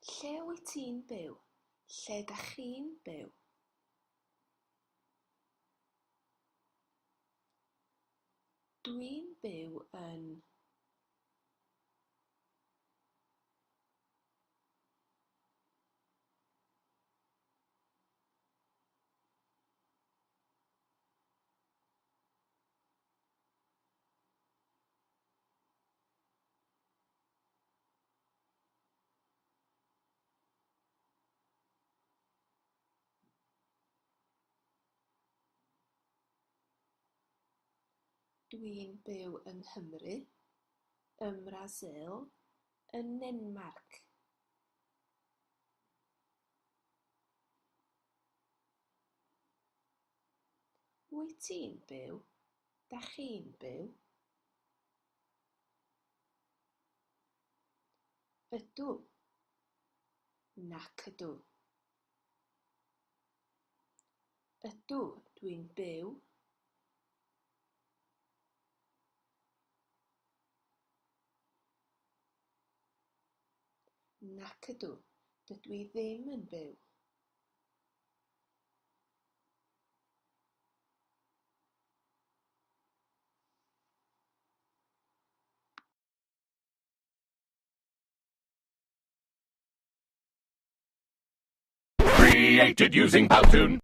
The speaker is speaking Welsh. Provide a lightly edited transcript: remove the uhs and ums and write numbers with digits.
Lle wyt ti'n byw? Lle dach chi'n byw? Dwi'n byw yn. Dwi'n byw yng Nghymru, ym Mrasil, yn Nenmarc. Wyt ti'n byw? Dach chi'n byw? Ydw. Nac ydw. Ydw, dwi'n byw. Nac ydw, dydw i ddim yn byw. Created using Powtoon.